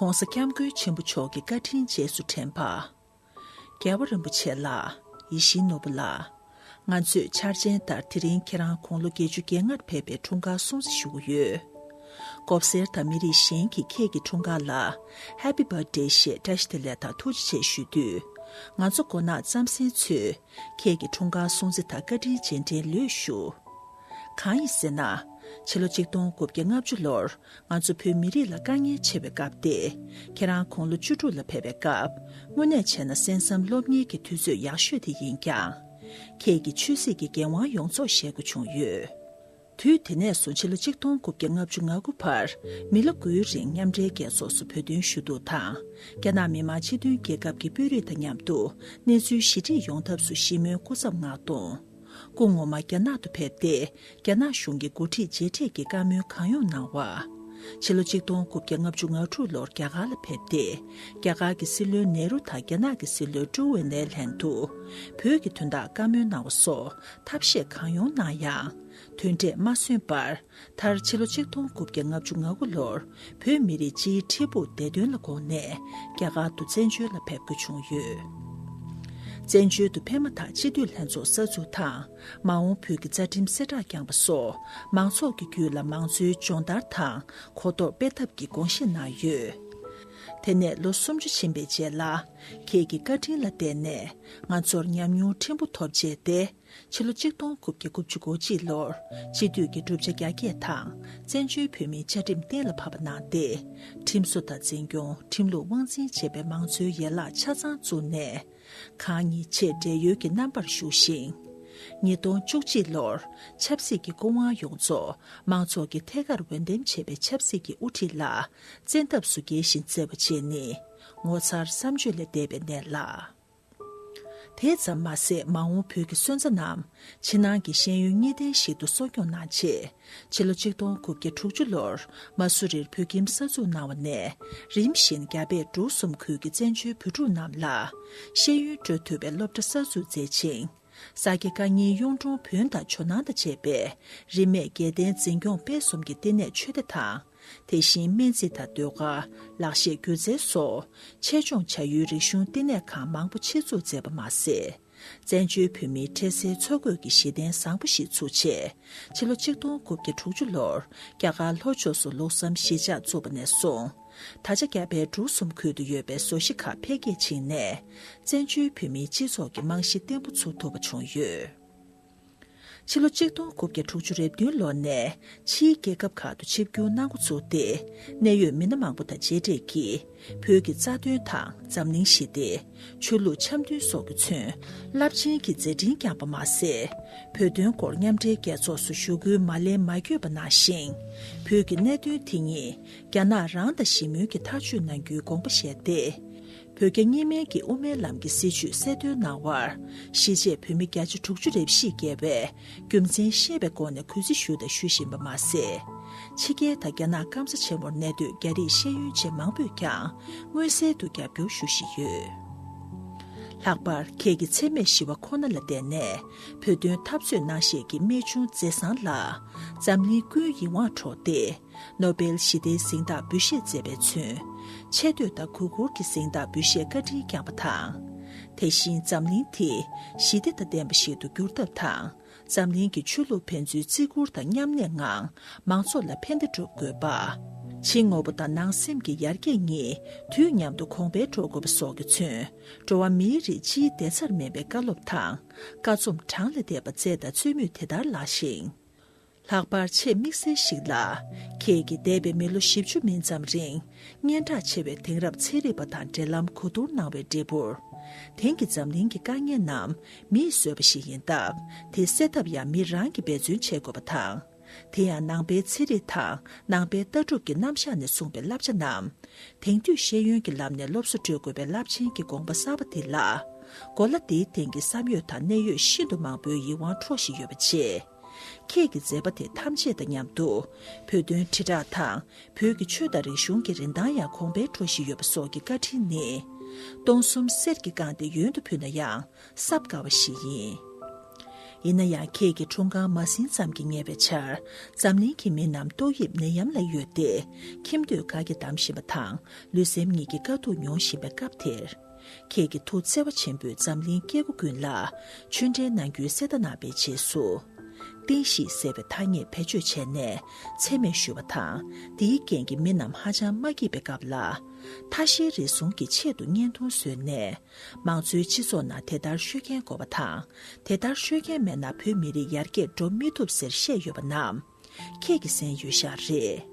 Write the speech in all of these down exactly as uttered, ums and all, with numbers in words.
༸གོང་ས་༸སྐྱབས་མགོན་ཆེན་པོ་མཆོག་གི་བཀའ་དྲིན་རྗེས་སུ་དྲན་པ། རྒྱལ་བ་རིན་པོ་ཆེ་ལགས། ཡིད་བཞིན་ནོར་བུ་ལགས། ང་ཚོས་འཆར་ཅན་ལྟར་དེ་རིང་ཁྱེད་རང་དགུང་ལོ་བརྒྱད་ཅུ་གྱ་ལྔར་ཕེབས་པའི་འཁྲུངས་སྐར་སྲུང་བརྩི་ཞུ་གི་ཡོད། སྐོབ་སེར་དང་མི་རིགས་གཞན་གྱིས་ཁྱེད་ཀྱི་འཁྲུངས་སྐར་ལ་Happy Birthday ཞེས་བཀྲ་ཤིས་བདེ་ལེགས་དང་ཐུགས་རྗེ་ཆེ་ཞུ་དུས། ང་ཚོ་མགོ་ནག་རྩམ་ཟན་ཚོས་ཁྱེད་ཀྱི་འཁྲུངས་སྐར་སྲུང་བརྩི་དང་བཀའ་དྲིན་རྗེས་དྲན་ལོས་ཞུ། གང་ཡིན་ཟེར་ན། ཕྱི་ལོ་ཆིག་སྟོང་དགུ་བརྒྱ་ལྔ་བཅུ་ལོར་ང་ཚོ་བོད་མི་རིགས་ལ་དཀའ་ངལ་ཆེ་བའི་སྐབས་ཏེ། ཁྱེད་རང་དགུང་ལོ་བཅུ་དྲུག་ལ་ཕེབས་པའི་སྐབས། དངོས་གནས་བྱས་ན་གསན་བསམ་སློབ་གཉེར་གྱི་དུས་ཚོད་ཡག་ཤོས་དེ་ཡིན་ཀྱང་། ཁྱེད་ཀྱི་ཆོས་སྲིད་ཀྱི་འགན་དབང་ཡོངས་རྫོགས་བཞེས་དགོས་བྱུང་ཡོད། དུས་དེ་ནས་བཟུང་ཕྱི་ལོ་ཆིག་སྟོང་དགུ་བརྒྱ་ལྔ་བཅུ་ང་དགུ་བར་མི་ལོ་དགུའི་རིང་མཉམ་འབྲེལ་རྒྱལ་ཚོགས་སུ་བོད་དོན་ཞུ་གཏུག་དང་། རྒྱ་ནག་མི་དམངས་སྤྱི་མཐུན་རྒྱལ་ཁབ་ཀྱི་དཔོན་རིགས་དང་མཉམ་དུ་གནས་ཚུལ་ཞི་འགྲིག་ཡོང་ཐབས་སུ་ཞི་མོལ་སྐུ་ཚབ་མངགས་གཏོང་། སྐུ་ངོ་མ་རྒྱ་ནག་ཏུ་ཕེབས་ཏེ། རྒྱ་ནག་གཞུང་གི་འགོ་ཁྲིད་མཇལ་འཕྲད་ཀྱི་བཀའ་མོལ་གང་ཡོང་གནང་བ། ཕྱི་ལོ་ཆིག་སྟོང་དགུ་བརྒྱ་ལྔ་བཅུ་ང་དྲུག་ལོར་རྒྱ་གར་ལ་ཕེབས་ཏེ། རྒྱ་གར་གྱི་སྲིད་བློན་ནེ་རུ་དང་རྒྱ་ནག་གི་སྲིད་བློན་ཀྲུའུ་ཝེ་ནའི་ལྷན་དུ། བོད་ཀྱི་དོན་དག་བཀའ་མོལ་གནང་བ་སོགས་ཐབས་ཤེས་གང་ཡོང་གནང་ཡང་། དོན་འབྲས་མ་སོན་པར། མཐར་ཕྱི་ལོ་ཆིག་སྟོང་དགུ་བརྒྱ་ལྔ་བཅུ་ང་དགུ་ལོར་བོད་མི་རིགས་སྤྱིའི་འཕྲལ་ཕུགས་བདེ་དོན་ལ་དགོངས་ནས་རྒྱ་གར་དུ་བཙན་བྱོལ་ལ་ཕེབས་དགོས་བྱུང་ཡོད། བཙན་བྱོལ་དུ་ཕེབས་མ་ཐག་སྤྱི་འཐུས་ལྷན་ཚོགས་གསར་འཛུགས་དང་། མ་འོངས་བོད་ཀྱི་རྩ་ཁྲིམས་གསལ་བསྒྲགས་བསྐྱངས་པ་སོགས་མང་ཚོགས་ཀྱི་རྒྱུད་ལ་མང་གཙོའི་སྦྱོང་བརྡར་དང་གོ་རྟོགས་སྤེལ་ཐབས་ཀྱི་དགོངས་བཞེས་གནང་ཡོད། དེ་ནས་ལོ་སུམ་ཅུ་ཕྱིན་པའི་རྗེས་ལ། ཁྱེད་ཀྱི་བཀའ་དྲིན་ལ་བརྟེན་ནས་ང་ཚོར་ཉམས་མྱོང་ཕྲན་བུ་ཐོབ་བྱས་ཏེ། ཕྱི་ལོ་ཆིག་སྟོང་དགུ་བརྒྱ་དགུ་བཅུ་གོ་གཅིག་ལོར་སྤྱི་འཐུས་ཀྱི་བསྒྲུབ་བྱ་རྒྱ་སྐྱེད་དང་བཙན་བྱོལ་བོད་མིའི་བཅའ་ཁྲིམས་གཏན་ལ་ཕབ་པ་གནང་སྟེ། ཁྲིམས་བཟོ་དང་འཛིན་སྐྱོང་། ཁྲིམས་ལུགས་དབང་འཛིན་བྱེད་པའི་མང་གཙོའི་ཡན་ལག་ཆ་ཚང་བཙུགས་ནས། གང་ཉིད་ཆེས་བགྲེས་ཡོལ་གྱི་རྣམ་པར་བཞུགས་ཤིང་། ཉིས་སྟོང་བཅུ་གཅིག་ལོར་ཆབ་སྲིད་ཀྱི་སྐུ་དབང་ཡོངས་རྫོགས་མང་ཚོགས་ཀྱིས་ཐད་ཀར་འོས་འདེམས་བྱས་པའི་ཆབ་སྲིད་ཀྱི་དབུ་ཁྲིད་ལ་བཙན་ཐབས་སུ་འགྱེལ་བཞིན་བརྩེ་བ་བྱས་ནས་ངོ་མཚར་བསམ་བརྗོད་ལས་འདས་པའི་གནས་ལ། དེ་ཙམ་མ་ཟད། མ་འོངས་བོད་ཀྱི་སོན་རྩ་རྣམས་ཕྱི་ནང་གི་ཤེས་ཡོན་གཉིས་ལྡན་ཞིག་ཏུ་གསོ་སྐྱོང་གནང་ཆེད། ཕྱི་ལོ་ཆིག་སྟོང་དགུ་བརྒྱ་དྲུག་ཅུ་ལོར་མ་སུ་རིར་བོད་ཁྱིམ་གསར་འཛུགས་གནང་བ་ནས། རིམ་བཞིན་རྒྱ་བལ་འབྲུག་གསུམ་ཁུལ་གྱི་བཙན་བྱོལ་བོད་ཕྲུག་རྣམས་ལ་ཤེས་ཡོན་སྤྲོད་ཐུབ་པའི་སློབ་གྲྭ་གསར་འཛུགས་མཛད་ཅིང་། ས་དགེ་བཀའ་རྙིང་གཡུང་དྲུང་བོན་དང་ཇོ་ནང་དང་བཅས་པའི་རིས་མེད་རྒྱལ་ལྡན་འཛིན་སྐྱོང་སྤེལ་གསུམ་གྱི་བསྟི་གནས་ཆོས་སྡེ་དང་། དེ་བཞིན་སྨན་རྩིས་དང་ཟློས་གར། ལག་ཤེས་སྒྱུ་རྩལ་སོགས་ཆེད་སྦྱོང་བྱ་ཡུལ་རིག་གཞུང་བསྟི་གནས་ཁང་མང་པོ་ཆེད་འཛུགས་མཛད་པ་མ་ཟད། བཙན་བྱོལ་བོད་མིའི་འཕྲལ་སེལ་འཚོ་གོས་ཀྱི་གཞི་རྟེན་བཟང་པོ་ཞིག་ཚུགས་ཆེད། ཕྱི་ལོ་ཆིག་སྟོང་དགུ་བརྒྱ་དྲུག་ཅུ་ལོར་རྒྱ་གར་ལྷོ་ཕྱོགས་སུ་ལྷུག་བསམ་གཞིས་ཆགས་བཙུགས་པ་ནས་བཟུང་། ད་ཆ་རྒྱ་བལ་འབྲུག་གསུམ་ཁུལ་དུ་ཡོད་པའི་བཟོ་གཞིས་ཁག་འཕེལ་རྒྱས་ཕྱིན་ནས། བཙན་བྱོལ་བོད་མིའི་སྤྱི་ཚོགས་ཀྱི་རྨང་གཞི་བརྟན་པོ་ཚུགས་ཐུབ་པ་བྱུང་ཡོད། ཕྱི་ལོ་ཆིག་སྟོང་དགུ་བརྒྱ་དྲུག་ཅུ་རེ་བདུན་ལོ་ནས་ཕྱིའི་རྒྱལ་ཁབ་ཁག་ཏུ་ཆིབས་བསྒྱུར་གནང་འགོ་ཚུགས་ཏེ། གནད་ཡོད་མི་སྣ་མང་པོ་དང་མཇལ་འཕྲད་ཀྱིས། བོད་ཀྱི་རྩ་དོན་དང་འཛམ་གླིང་ཞི་བདེ། ཆོས་ལུགས་འཆམ་མཐུན་སོགས་ཀྱིས་མཚོན་རླབས་ཆེན་གྱི་མཛད་འཕྲིན་བསྐྱངས་པ་མ་ཟད། བོད་དོན་སྐོར་མཉམ་འབྲེལ་རྒྱལ་ཚོགས་སུ་ཞུ་སྐུལ་མ་ལན་མ་འགྱོད་པ་གནང་ཞིང་། བོད་ཀྱི་གནད་དོན་དེ་ཉིད་རྒྱ་ནག་རང་དང་ཞི་མོལ་གྱིས་ཐག་གཅོད་གནང་རྒྱུའི་དགོངས་པ་བཞེས་ཏེ། བོད་རྒྱ་གཉིས་སྨན་གྱི་དབུ་མའི་ལམ་གྱི་སྲིད་བྱུས་གསལ་སྟོན་གནང་བར། གཞིས་བྱེས་བོད་མི་བརྒྱ་ཆ་དྲུག་ཅུ་རེ་བཞི་བརྒལ་བས་རྒྱུ་མཚན་ཤེས་པའི་སྒོ་ནས་གུས་བརྩི་ཞུས་དང་ཞུ་བཞིན་པ་མ་ཟད། ཕྱི་རྒྱལ་དང་རྒྱ་ནག་སྐམ་ས་ཆེན་མོར་གནས་སྡོད་རྒྱ་རིགས་ཤེས་ཡོན་ཅན་མང་པོས་ཀྱང་མངོན་གསལ་དུ་རྒྱབ་སྐྱོར་ཞུ་བཞིན་ཡོད། ལྷག་པར་ཁྱེད་ཀྱི་འཚེ་མེད་ཞི་བ་ཁོ་ན་ལ་བརྟེན་ནས་བོད་དོན་འཐབ་རྩོད་གནང་བཞེས་ཀྱི་རྨད་བྱུང་མཛད་བཟང་ལ་འཛམ་གླིང་ཀུན་ཡིད་དབང་འཕྲོག་སྟེ། ནོ་བེལ་ཞི་བདེའི་གཟེངས་རྟགས་འབུལ་བཞེས་མཛད་པས་མཚོན། ཆེ་བསྟོད་དང་གུས་བཀུར་གྱི་གཟེངས་རྟགས་འབུལ་བཞེས་བཀའ་དྲིན་བསྐྱངས་པ་དང་། དེ་བཞིན་འཛམ་གླིང་དེ་ཞི་བདེ་དང་ལྡན་པ་ཞིག་ཏུ་འགྱུར་ཐབས་དང་། འཛམ་གླིང་གི་ཆོས་ལུགས་ཕན་ཚུན་བརྩི་བཀུར་དང་མཉམ་གནས་ངང་མང་ཚོགས་ལ་ཕན་བདེ་སྒྲུབ་དགོས་པ། ཕྱི་དངོས་པོ་དང་ནང་སེམས་ཀྱི་ཡར་རྒྱས་གཉིས་དུས་མཉམ་དུ་གོང་འཕེལ་འགྲོ་དགོས་པ་སོགས་ཀྱིས་མཚོན། འགྲོ་བ་མིའི་རིགས་སྤྱིའི་བདེ་རྩར་སྨན་པའི་བཀའ་སློབ་དང་། བཀའ་རྩོམ་གྲངས་ལས་འདས་པ་བསྩལ་དང་རྩོད་མུས་དེ་ལྟར་ལགས་ཤིང་། ལྷག་པར་ཆེས་དམིགས་བསལ་ཞིག་ལ། ཁྱེད་ཀྱིས་འདས་པའི་མི་ལོ་བཞི་བཅུ་མིན་ཙམ་རིང་སྙན་གྲགས་ཆེ་བའི་དེང་རབས་ཚན་རིག་པ་དང་འབྲེལ་ལམ་གོ་བསྡུར་གནང་བའི་འབྲས་བུར། དེང་གི་འཛམ་གླིང་གི་དཀའ་ངལ་རྣམས་མིས་བཟོས་པ་ཞིག་ཡིན་སྟབས། དེ་སེལ་ཐབས་ཡང་མི་རང་གིས་འབད་བརྩོན་བྱེད་དགོས་པ་དང་། དེ་ཡང་ནང་པའི་ཚན་རིག་དང་ནང་པའི་ལྟ་གྲུབ་ཀྱི་རྣམ་གཞག་ནས་གསུངས་པའི་བསླབ་བྱ་རྣམས། དེང་དུས་ཤེས་ཡོན་གྱི་ལམ་ནས་སློབ་གསོ་སྤྲོད་དགོས་པའི་རླབས་ཆེན་གྱི་དགོངས་པ་གསར་པ་འདི་ལ། གོ་ལ་འདིའི་སྟེང་གི་བསམ་ཡོད་དང་གནད་ཡོད་ཤིན་ཏུ་མང་པོའི་ཡིད་དབང་འཕྲོག་བཞིན་ཡོད་པ་བཅས། ཁྱེད་ཀྱི་མཛད་པ་དེ་ཐམས་ཅད་དང་མཉམ་དུ་བོད་དོན་དྲིལ་བསྒྲགས་དང་། བོད་ཀྱི་ཆོས་དང་རིག་གཞུང་གི་རིན་ཐང་ཡང་གོང་འཕེལ་འགྲོ་བཞིན་ཡོད་པ་སོགས་ཀྱི་བཀའ་དྲིན་ནི། སྟོང་གསུམ་གསེར་གྱིས་བཀང་སྟེ་ཡོན་དུ་ཕུལ་ན་ཡང་བསབ་དཀའ་བ་ཞིག་ཡིན། ཡིན་ན་ཡང་ཁྱེད་ཀྱི་འཁྲུངས་སྐར་མ་ཟིན་ཙམ་གྱིས་ཉེ་བའི་ཆར། འཛམ་གླིང་གི་མི་རྣམས་ཏོག་དབྱིབས་ནད་ཡམས་ལ་གཡོལ་ཏེ། ཁྱིམ་སྡོད་ག་གེ་བསྡམས་བཞིན་པ་དང་། ལུས་སེམས་གཉིས་ཀྱི་དཀའ་སྡུག་མྱོང་བཞིན་པའི་སྐབས་དེར། ཁྱེད་ཀྱི་ཐུགས་བརྩེ་བ་ཆེན་པོས་འཛམ་གླིང་སྐྱེ་དགུ་ཀུན་ལ་ཆོས་འབྲེལ་གནང་རྒྱུའི་གསལ་བརྡ་གནང་བའི་རྗེས་སུ། བསྟན་བཤིག་ཟེར་བའི་ཐ་སྙད་བེད་སྤྱོད་བྱས་ནས་མཚན་སྨད་ཞུ་བ་དང་། དེའི་རྐྱེན་གྱིས་མི་རྣམས་ཧ་ཅང་མ་སྐྱིད་པའི་སྐབས་ལ། ཐ་ཤལ་རེ་ཟུང་གི་ཆེད་དུ་བརྙན་ཐུང་བཟོས་ནས། མང་གཙོའི་སྤྱི་ཚོགས་ནང་དེ་ལྟར་ཤོད་མཁན་དགོས་པ་དང་། དེ་ལྟར་ཤོད་མཁན་མེད་ན་བོད་མི་རིགས་ཡར་རྒྱས་འགྲོ་མི་ཐུབ་ཟེར་བཤད་ཡོད་པ་རྣམས། ཁྱེད་ཀྱིས་གསན་ཡོད་ཤག་རེད།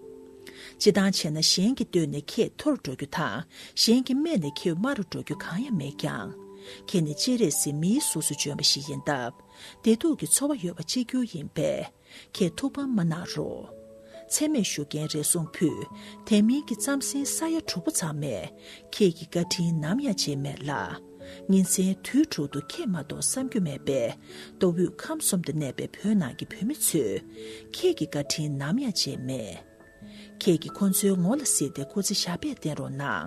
སྤྱིར་བཏང་བྱས་ན། གཞན་གྱིས་བསྟོད་ནས་ཁྱེད་མཐོ་རུ་འགྲོ་རྒྱུ་དང་། གཞན་གྱིས་སྨད་ནས་ཁྱེད་དམའ་རུ་འགྲོ་རྒྱུ་གང་ཡང་མེད་ཀྱང་། ཁྱེད་ནི་སྤྱན་རས་གཟིགས་མིའི་གཟུགས་སུ་བྱོན་པ་ཞིག་ཡིན་སྟབས། བདེ་སྡུག་གི་འཚོ་བ་ཡོད་པ་གཅིག་གྱུར་ཡིན་པས། ཁྱེད་ཐུགས་ཕམ་མ་གནང་རོགས། མཚན་སྨད་ཞུ་མཁན་རེ་ཟུང་ཕུད། དེ་མིན་གྱི་རྩམ་ཟན་ས་ཡ་དྲུག་པོ་ཚང་མས་ཁྱེད་ཀྱི་བཀའ་དྲིན་ནམ་ཡང་བརྗེད་མེད་ལ། ཉིན་མཚན་དུས་དྲུག་ཏུ་ཁྱེད་མ་གཏོགས་བསམ་རྒྱུ་མེད་པའི་མདོ་དབུས་ཁམས་གསུམ་དུ་གནས་པའི་བོད་ནང་གི་བོད་མི་ཚོས་ཁྱེད་ཀྱི་བཀའ་དྲིན་ནམ་ཡང་བརྗེད་མེད། ཁྱེད་ཀྱིས་ཁོ་ཚོའི་ངོ་ལ་གཟིགས་ཏེ་སྐུ་ཚེ་ཞབས་པད་བརྟན་རོགས་གནང་།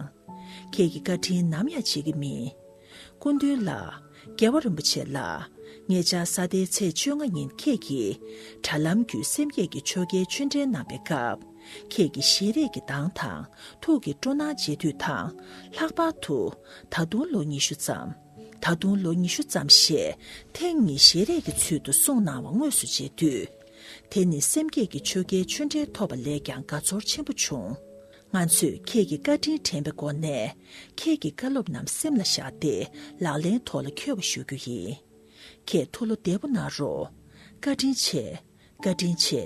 ཁྱེད་ཀྱི་བཀའ་དྲིན་ནམ་ཡང་བརྗེད་ཀྱི་མིན། སྐུ་མདུན་ལགས། རྒྱལ་བ་རིན་པོ་ཆེ་ལགས། ཉེ་ཆར་ས་ཟླའི་ཚེས་བཅོ་ལྔ་ཉིན་ཁྱེད་ཀྱིས་དྲ་ལམ་བརྒྱུད་སེམས་བསྐྱེད་ཀྱི་ཆོ་གའི་ཆོས་འབྲེལ་གནང་བའི་སྐབས། ཁྱེད་ཀྱི་ཞལ་རས་ཀྱི་གདངས་དང་ཐུགས་ཀྱི་སྤྲོ་སྣང་མཇལ་དུས་དང་། ལྷག་པར་དུ། ད་དུང་ལོ་ཉི་ཤུ་ཙམ། ད་དུང་ལོ་ཉི་ཤུ་ཙམ་ཞེས་ཐེངས་གཉིས་ཞལ་རས་ཀྱི་ཚུལ་དུ་གསུངས་གནང་བ་དངོས་སུ་མཇལ་དུས། དེ་ནི་སེམས་བསྐྱེད་ཀྱི་ཆོ་གའི་ཆོས་འབྲེལ་ཐོབ་པ་ལས་ཀྱང་དགའ་ཚོར་ཆེན་པོ་བྱུང་། ང་ཚོས་ཁྱེད་ཀྱི་བཀའ་དྲིན་དྲན་པའི་སྒོ་ནས། ཁྱེད་ཀྱི་བཀའ་སློབ་རྣམས་སེམས་ལ་བཞག་སྟེ། ལག་ལེན་ཐོག་ལ་འཁྱོལ་བ་ཞུ་རྒྱུ་ཡིན། ཁྱེད་ཐུགས་བློ་བདེ་པོ་གནང་རོགས། བཀའ་དྲིན་ཆེ། བཀའ་དྲིན་ཆེ།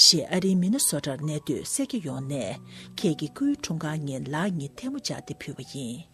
ཞེས་ཨ་རིའི་མི་ནི་སོ་ཊར་གནས་སྡོད་སེར་སྐྱ་ཡོངས་ནས་ཁྱེད་ཀྱི་སྐུའི་འཁྲུངས་སྐར་ཉིན་ལག་གཉིས་ཐལ་མོ་སྦྱར་ཏེ་ཕུལ་བ་ཡིན།